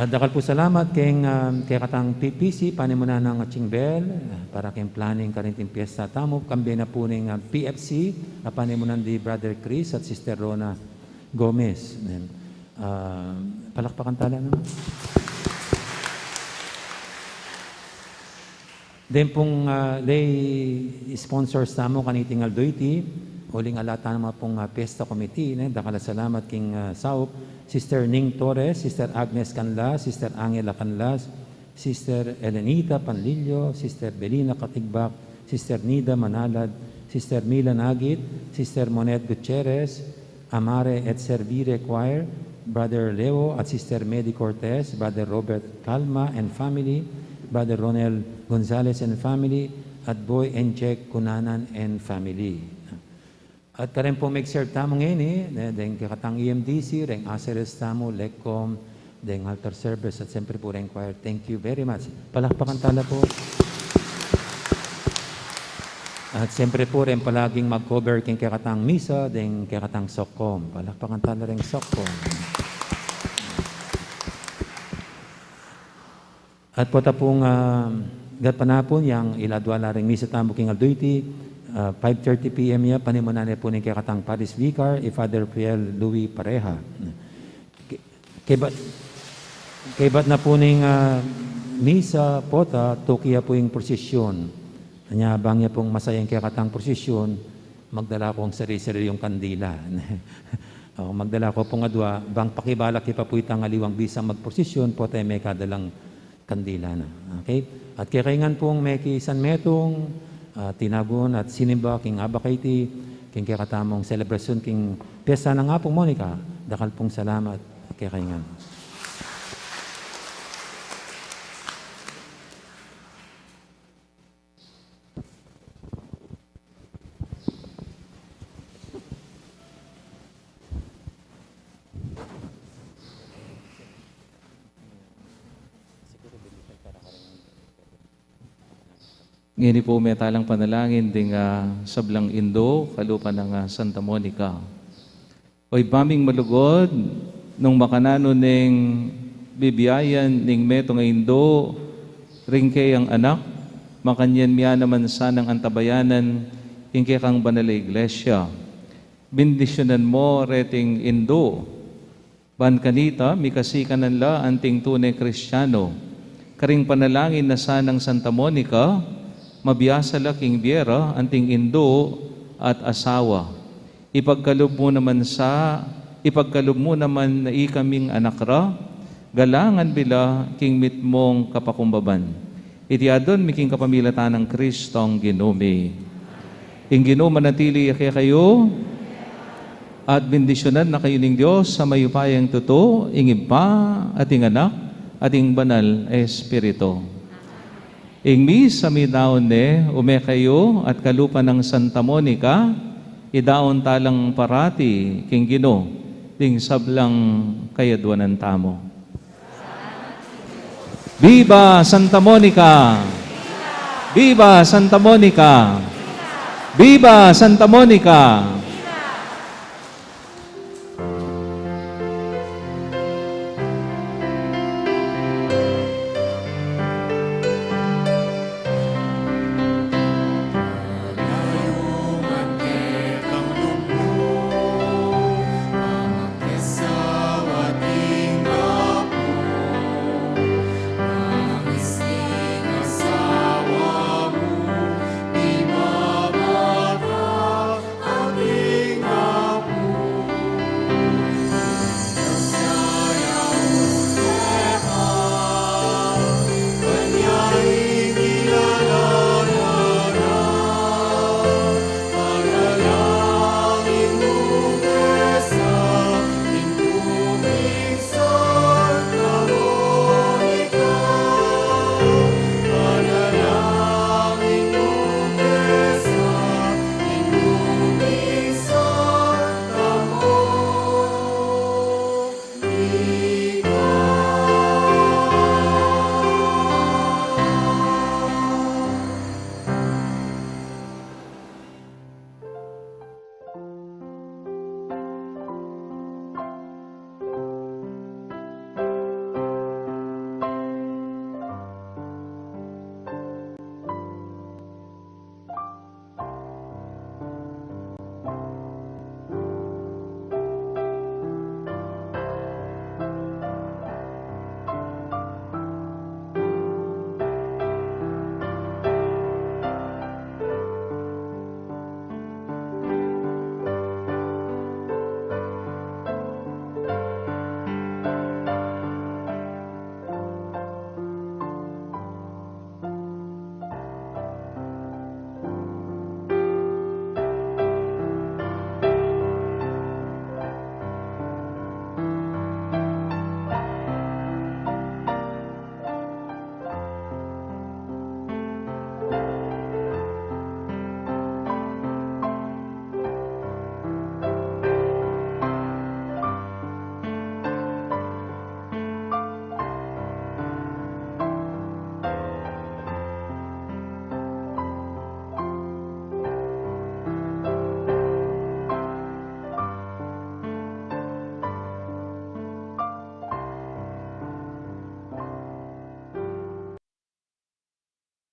At dakal pu salamat keng, ah, kekatang P P C, panimunan nang Ching Bel, para keng planning karin king piyesta tamu, kambe na pu ning, ah, P F C, a panimunan di Brother Chris at Sister Rona Gomez. Amen. Ah, palakpakan tala naman. Deng pung, ah, lay sponsors tamu kaniting aldo iti, uling ala tamu pung, ah, piyesta committee, ne, dakal a salamat king, ah, saup, Sister Ning Torres, Sister Agnes Canlas, Sister Angela Canlas, Sister Elenita Panlilio, Sister Belina Katigbak, Sister Nida Manalad, Sister Mila Nagit, Sister Monet Gutierrez, Amare et Servire Choir, Brother Leo at Sister Medi Cortez, Brother Robert Calma and family, Brother Ronel Gonzalez and family, at Boy and Jack Cunanan and family. At kareng pung mag-serve tamu ngeni, ne, deng kekatang E M D C, reng ushers tamu, LECCOM, deng altar service, at siyempre pu reng choir. Thank you very much. Palakpakan tala pu. At siyempre pu reng palaging mag-cover king kekatang misa, deng kekatang SOCCOM. Palakpakan tala reng SOCCOM. At pota pung, ah, gatpanapun yang ila dua la ring misa tamu king aldo iti, ah, five thirty P M ya, panimunan ne pu ning kekatang Parish Vicar, i Father Fiel Louis Pareja. Ke-, kaybat, kaybat na pu ning, ah, misa pota, tuki ya pu ing prosesyon. Nya bang ya pung masaya ing kekatang prosesyon, magdala kung sari-sari yung kandila. O, magdala ku pung adua, bang pakibalak ya pa pu itang aliwang bisang magprosesyon, pota e mekadalang kandila na. Okay? At kekaingan pung meki San Metung, ah, tinagun at sinimba king abak a iti, king kekatamung selebrasyon king piyesta nang Apung Monica, dakal pung salamat kekaingan. Ngeni pu, metalang panalangin ding, ah, sablang Indu kalupa nang, ah, Santa Monica. O Ibpa ming malugud, nung makananu neng bibiayan ning metung a Indu ring keyang anak, makanyan mi naman sanang antabayanan ing kekang banal a Iglesia. Bendisyunan mu reting Indu, ban kanita, mikasikanan la anting tune Kristiano. Karing panalangin na sanang Santa Monica, mabiasa la king bie ra anting indu at asawa. Ipagkalub mu naman sa, ipagkalub mu naman na ikaming anak ra, galangan mi la king mitmung kapakumbaban. Iti adwan mi king kapamilatan nang Kristong Ginu mi. Ing Ginu manatili ya kekayu, at bendisyunan na kayu ning Dios a mayupayang tutu, ing Ibpa, at ing Anak, at ing Banal a Espiritu. Ing misa midaun ne, ume kayu at kalupa nang Santa Monica, idaun talang parati king Ginu, ding sablang kayadwanan tamu. Viva Santa Monica! Viva Santa Monica! Viva Santa Monica!